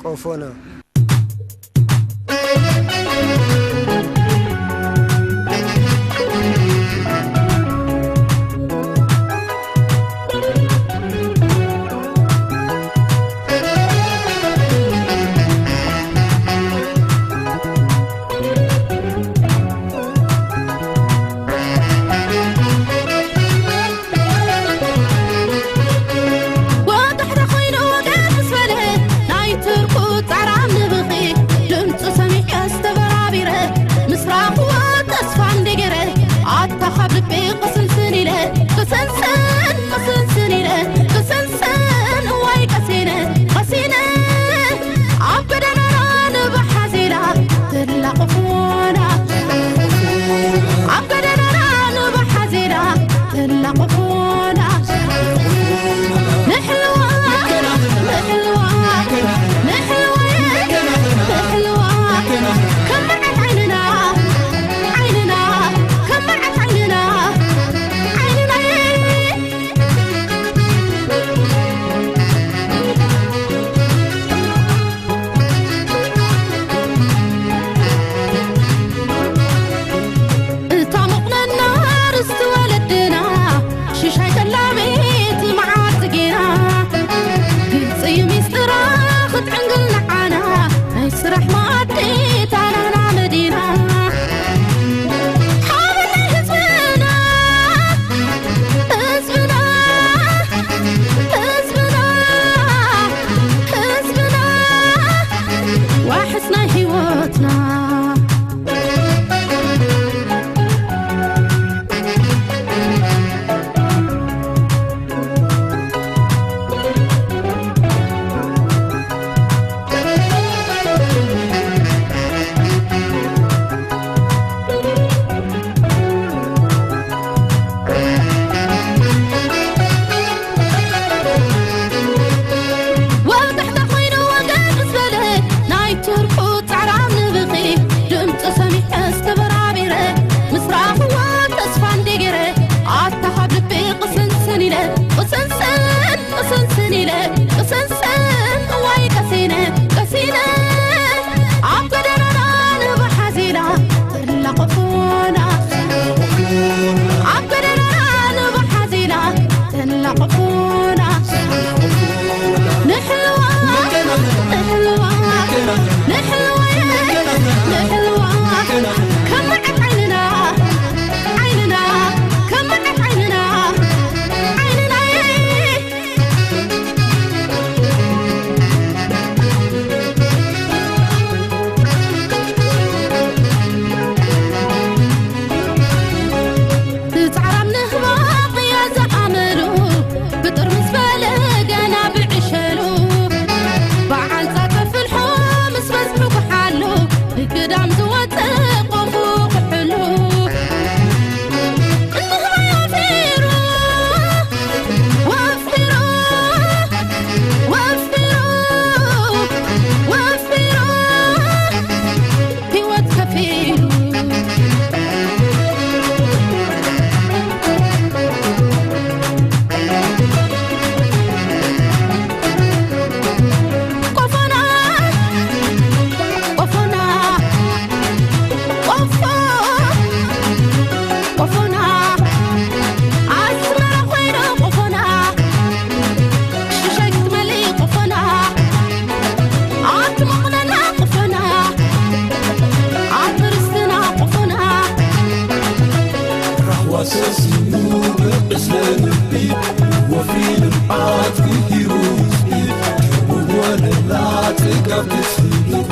ቆፎና። ወጋሕታ ኮይኑ ወገግ ምስ በለ፣ ናይ ትርኩ ጻዕራም ንብኺ፣ ድምጹ ሰሚዐ ኣስተበራቢረ፣ ምስ ረኣኽዎ ተስፋ እንደ ገይረ፣ ኣታ ካብ ልቢ ቅስንስን ኢለ፣ ቅስንስን፣ ቅስንስን ኢለ፣ ቅስንስን፣ እዋይ ቀሲነ፣ ቀሲነ፣ ኣብ ጎደናና ንብሓዚላ ትላቐፉና፣ ኣብ ጎደናና ንብሓዚላ ትላቐፉና። ንሕልዋ፣ ንሕልዋ፣ ንሕልዋ፣ ንሕልዋ፣ ከም መዓት ዓይንና፣ ዓይንና፣ ከም መዓት ዓይንና፣ ዓይንና። እታ መቑነና ርስቲ ወለድና፣ ሽሻይ ቀላሚት መዓልቲ ጌና፣ ግልፂ ሚስጥራ ክትዕንግል ንዓና፣ ናይ ስራሕ መኣዲ ታናና መዲና። ሓበን ናይ ህዝብና፣ ህዝብና፣ ህዝብና፣ ህዝብና፣ ዋሕስ ናይ ህይወትና። ወጋሕታ ኮይኑ ወገግ ምስ በለ፣ ናይ ቱርኩ ጻዕራም ንብኺ፣ ድምጹ ሰሚዐ ኣስተበራቢረ፣ ምስ ረኣኽዎ ተስፋ እንደ ገይረ፣ ኣታ ካብ ልቢ ቅስንስን ኢለ፣ ቅስንስን፣ ቅስንስን ኢለ፣ ቅስንስን፣ እዋይ ቀሲነ፣ ቀሲነ፣ ኣብ ጎደናና ንብሓዚላ ትላቐፉና፣ ኣብ ጎደናና ንብሓዚላ ተላቕፉና። ንሕልዋ፣ ንሕልዋ፣ ንሕልዋ፣ ንሕልዋ፣ ከም መዓት ዓይንና፣ ዓይንና፣ ከም መዓት ዓይንና፣ ዓይንና። ብጻዕራም ንህባ ቅያ ዝኣመሉ፣ ብጥር ምስ በለ ገና ብዕሸሉ፣ ብዓንጻር ተፍልሖ ምስ በዝሑ ክሓሉ፣ ንግዳም ዝወጽእ ቆፉ ክሕሉ። እንህባ ወፊሩ፣ ወፊሩ፣ ወፊሩ፣ ወፊሩ፣ ህይወት ከፊሉ። ቆፎና፣ ቆፎና፣ ቆፎ፣ ቆፎና፣ ኣስመራ ኮይና ቆፎና፣ ሽሻይ ክትመልኢ ቆፎና፣ ኣቲ መቑነና ቆፎና፣ ኣቲ ርስትና ቆፎና። ራህዋ ሰሲኑ ብዕስለ ልቢ፣ ወፍሪ ልምዓት ክሂሩ ህዝቢ፣ ወለላ ጽጋብ ክትስንቆ